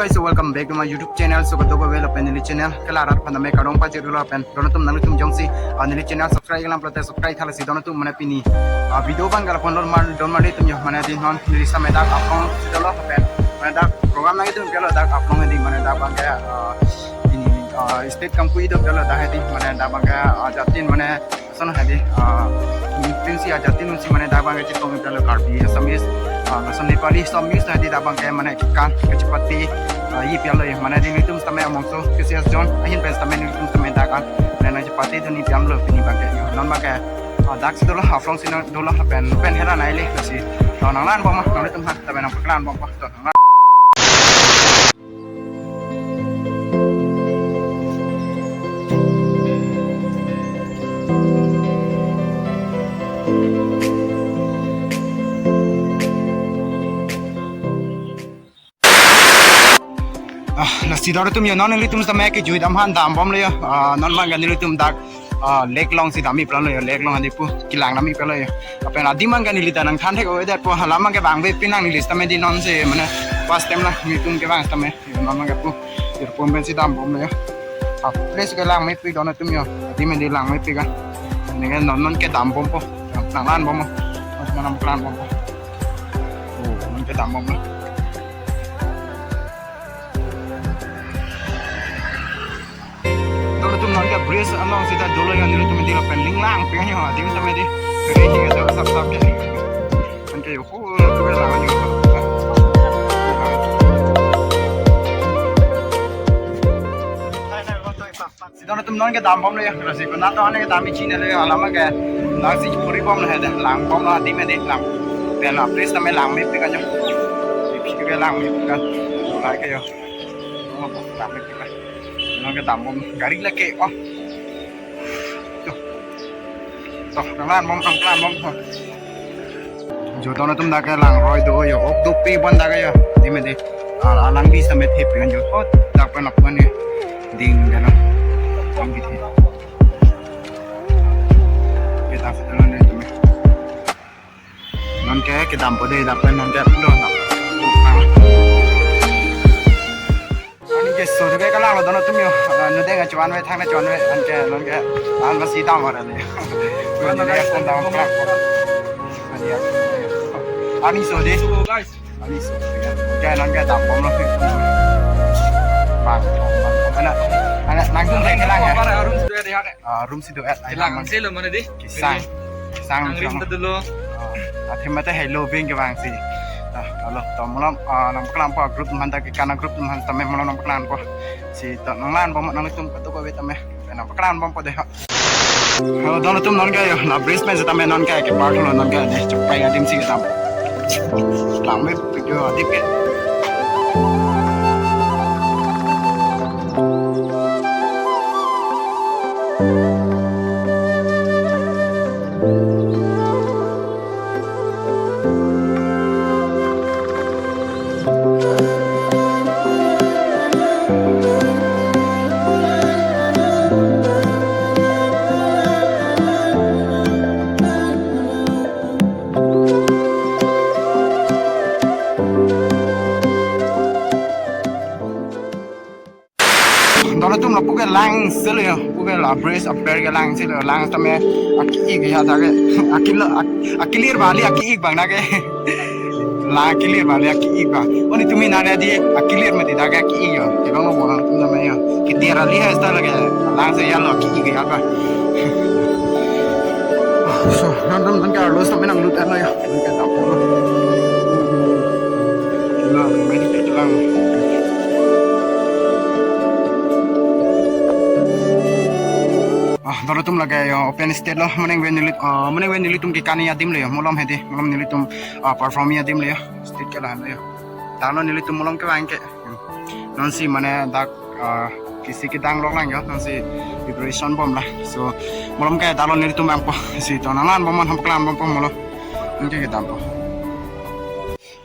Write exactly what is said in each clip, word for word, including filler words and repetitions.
So welcome back to my YouTube channel. So kadokave lapen neli channel ke la rat aphan tame kardom pajirlo lapen don atum nanglitum jongsi, ah, neli channel subscribe kalang pulote subscribe tha, lasi don atum mane pini, ah, video abang kalapo don mar don mar atum yo, mane dei non neli same dak Haflong si dolo lapen mane dak program nangtum kelo dak Haflong dei, mane dak abang ke, ah, pini, ah, state kangpui do kelo dak dei, mane dak abang ke, ah, jatin mane lason hadi, ah, pensi ajatin pensi mane dak abang ke chetong ipalo Karbi Assamese, ah, lason Nepali Assamese hadi dak abang ke mane kekan kachepate, ah, ipalo, mane dei nelitum tame amongso kesi as John ahin pen tame nelitum tame dak an mane nangchepate dun ipalo pini abang ke yo. Non abang ke, ah, dak si dolo Haflong si dolo pen pen hera nai le si. To nanglangbom ma nanglitum aphan tame nangpaklangbom ma to nanglang. Ah, lasi don atum yo, non nelitum tame kejui dam aphan dambomlo yo. Ah, non abang ke nelitum dak, ah, lake along si dam ipalo yo, lake along hadi pu kelang dam ipalo yo. Lapen adim abang ke neli ta nangthan thek-o-edet po, hala abang ke vangvepi nang neli tame dei non si mane first time la nelitum kevang tame. Yo, non abang ke pu irpum pensi dambomlo yo. Ah, place ke langmepik don atum yo. Adim dei langmepik an. Neke non non ke dambompo. Nanglangbom ma. Mas manam klangbompo. Oh, non ke dambomlo. Don atum non ke bridge along sita dolo yo, nelitum dei lapen linglang peng yo, adim tame dei. Kere hing ajo asap sap ke. Anke yo, oh, tu ke lang yo. Si don atum non ke dambomlo yo, lasi konat to ane ke dam ichinelo yo, hala abang ke lasi puri bomlo hede, langbomlo adim dei lang. Pen la place tame langmepik an yo. Ipi ke langmepik an. Lai ke yo. Oh, langmepik an. Non ke dambom gari lake, oh. To. To, nanglangbom, nanglangbom. Jo don atum dak ke langroi do yo, ok dopik bon dak ke yo. Adim dei. Al alang bi tame thepik an yo. Oh, dak pen aphan ni. Ding ke na. Langbi the. Kita sudah ni tame. Non ke kedampo dei dak pen non ke lo na. Ani ke so de kalanglo don atum yo. Ah, nodeng achuan ve thang achuan ve anke non ke an masi dam ara le. Ani ya kon dam klang. Ani ya. Ani so dei. So guys. Ani so. Ke non ke dambomlo. Bang. Ana ana nangtum deng kelang ya. Para room sudah ada. Ah, room si do-et ai. Lang lamang. Selo mane dei. Kesang. Kesang nang rim dolo. Ah, athema te hello bing kevang si. Ah, alo to malom, ah, nangpaklang po group atum aphan dak kekan group atum aphan tame malom nangpaklang po. Si to nanglangbom nanglitum kadokave tame. Nangpaklangbompo dei ha. Alo don atum non ke yo, la bridge pen sitame non ke kepar lo non ke dei chepai adim si dam. Langmepik yo adim ke. Don atum lapu ke lang selo yo, pu ke la bridge aber ke lang selo, lang tame aki-ik ya dak ke, akilo, ak-, akilir bali aki-ik abang dak ke. La akilir bali aki-ik abang. Oni tumi nane dei akilir mati dak ke aki-ik yo. Kebang lo wang tumi name yo. Kitir ali hai sta lage. Lang si ya lo aki-ik ya ba. So, non non non ke arlo tame nanglut ano yo. Nang ke dapur. Lang, main ke lang. Ah, don atum lake yo open stage lo, mane ave neli, ah, mane ave nelitum kekan adim le yo, malom hedi, malom nelitum, ah, perform adim le yo, stage ke lahenlo yo. Dalo nelitum malom kevang ke. Non si mane dak, ah, kisi kedang lok lang yo, non si preparation bom la. So, malom ke dalo nelitum vangpo, si to nanglangbom ma nangpaklangbompo malom. Anke kedampo.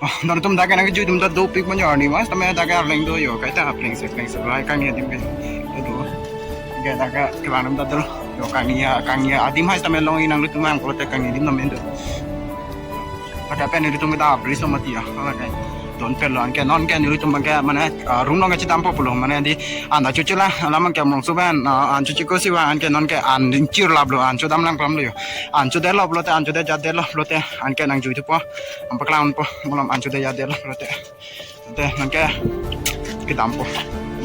Oh, don atum dak ke nangkejui atum ta dopik man yo arni mas, tame dak ke arleng do yo, kaita plengse plengse lo, hai kangni adim ke. Do. Ke dak ke kevang atum ta do. Yo kangni a, kangni adim hai tame long inang atum vangpo te kangni adim tame do. Pada pen adim ta bridge lo mati ya. Ala kai. Don pelo anke nonke nelitum abangke mane, ah, room along kachedampo pulo mane di an ta choche la alam anke mongso pen, ah, an choche kosi vang anke nonke an chirlaplo an chodam lang pamlo yo. An chodetlo pulote an chodet jatdetlo pulote anke nangjuithupo. Nangpaklangpo malom an chodet jatdetlo pulote. Te nonke kedampo.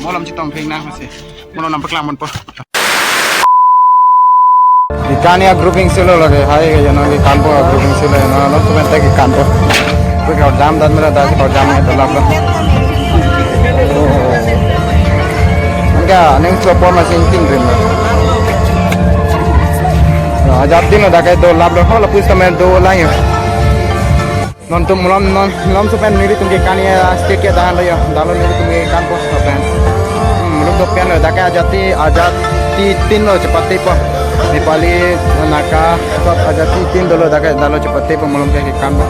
Malom chetong pheng nang si. Malom nangpaklangpo. Kani a grouping silo lage, hai ke jana ke kanpo a grouping silo, na lo tu bentek ke kanpo. Tu kau jam dan mera das kau jam ke dolap lo. Enggak, neng slow po masih inting rin. Ajat tin lo dak ke dolap lo, ho lapus temen do lang yo. Nontum malom non malom supen nelitum ke kani a state ke dahan lo yo, dalo nelitum ke kanpo supen. Hmm, malom dopian lo dak ke ajati ajati tin lo chepateipo. Nepali Naga sot ajati tin dolo dak ke dalo chepateipo malom ke kanpo.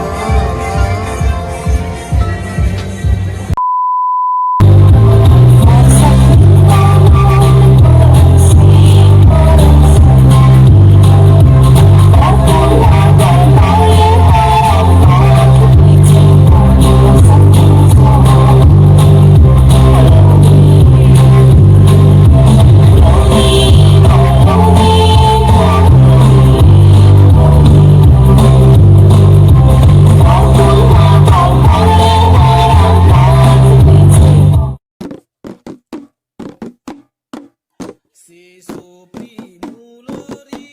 Si Supri Mulori,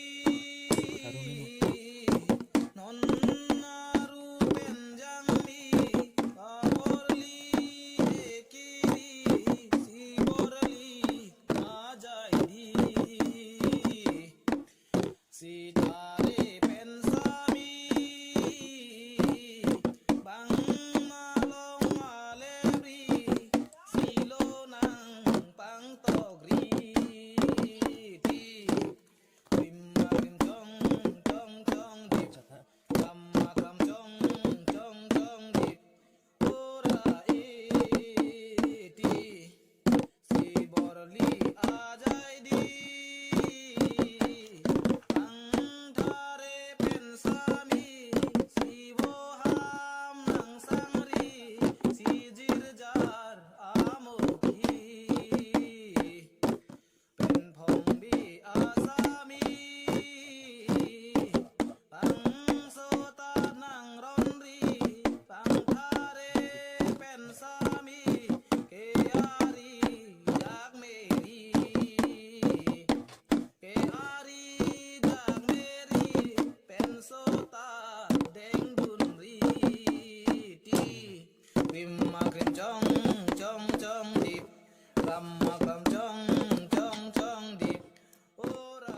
non aru pen jangmi, aborli ekiri, si borli ajaidi. Sitare pen sami, bang malong malebri, silonang pangtokri ti. Krim ma krim chong chong chong dip, kram ma kram chong chong chong dip. Ora iti, si borli ajaidi, angthare pen sami, si voham nang sangri, si jirjar amokhi. Pen phongbi asami, pangso ta nang ronri, pangthare pen sami, ke ari jak meri, ke ari jak meri, penso ta dengdunri ti. Krim ma krim chong chong chong dip, kram ma kram chong chong chong dip. Ora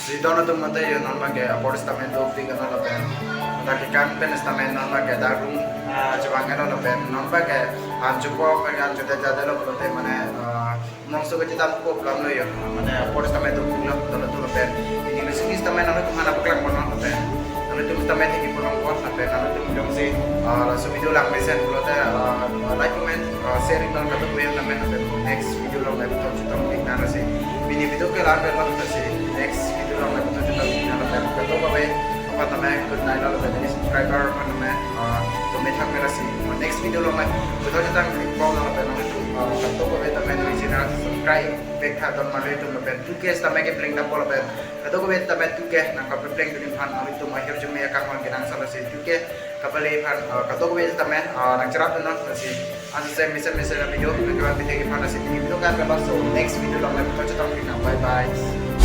Si don atum mate yo non abangke apor sitame dopik ano lapen. Dak kekan pen sitame non abangke dak room, ah, chevang ano lapen. Non abangke an chopo pen an chodet jatdetlo pulote mane, ah, mongso kachedampo pulang lo yo. Mane apor sitame dopik lo, dolo tu lapen. Ini lo sini sitame non atum hana paklangpo non lapen. Nelitum sitame thengpi ponlongpo lapen nelitum jongsi, ah, laso video langmesen pulote, ah, like, comment, ah, sharing non kadokave amen lapen next video along lapen chetong ik nang si. Pini video ke la-an pen lo si next video along lapen chetong ik nang lapen kadokave Aphan tame good night lo, lapen neli subscriber aphan tame, ah, tame thak mera si. Next video along le, betul chetang big bom lo, lapen nanglitum, ah, kadokave tame neli channel subscribe back tha don male tum lapen two K tame kepleng dampo lapen kadokave tame two K nangkapepleng dun aphan nanglitum ahirjume akanghon kenangsot lasi two K kapale aphan, ah, kadokave tame, ah, nangcherap dun lasi. Ansi mesen mesen video nangkevan pithek aphan lasi pini video kan, so next video along le betul chetang pina. Bye bye.